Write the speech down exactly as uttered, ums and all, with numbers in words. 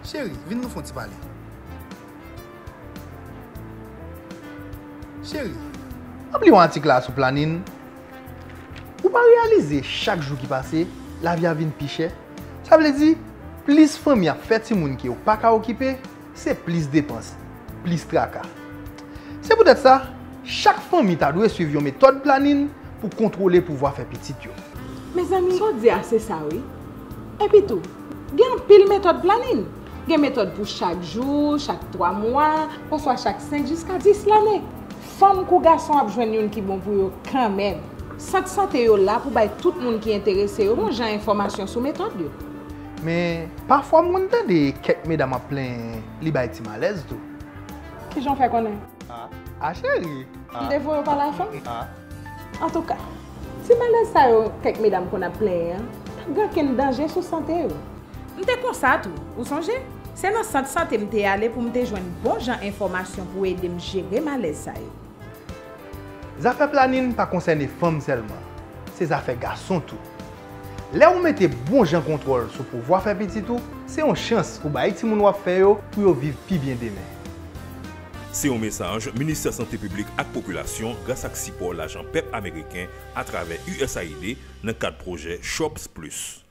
Cheri, vin nou fè yon ti pale. Cheri, ann li yon atik la sou planin. Ou pa reyalize chak jou ki pase, lavi a vin pi chè? Sa vle di, plis fanmi ap fè timoun ke yo pa ka okipe, se plis depans, plis traka. Se poutèt sa, chak fanmi ta dwe swiv yon metòd planin pou kontwole pouvwa fè pitit yo. Mezanmi, sa w di a se sa wi. Epi tou, gen anpil metòd planin. Gen metòd pou chak jou, chak twa mwa, oswa chak senk jiska dis lane. Fanm kou gason ap jwenn youn ki bon pou yo kanmenm. Sant sante yo la pou bay tout moun ki enterese yo bon jan enfòmasyon sou metòd yo. Men, pafwa m konn tande kèk medam ap plenyen li bay ti malèz tou. Kijan w fè konnen? A cheri! M te voye w pale a fanm? Antouka, ti malèz sa yo kèk medam konn ap plenyen an, pa gen okenn danje sou sante yo. M te konsa tou, ou sonje? Se nan sant sante m te ale pou m te jwenn bon jan enfòmasyon pou ede m jere malèz sa yo. Zafè planin pa konsène fanm sèlman, se zafè gason tou. Lè ou mete bon jan kontwòl sou pouvwa fè pitit ou, se yon chans ou bay timoun w ap fè yo pou yo viv pi byen demen. Se yon mesaj Ministè Sante Piblik ak Popilasyon gras ak sipò lajan pèp ameriken atravè U S A I D nan kad pwojè Shops Plus.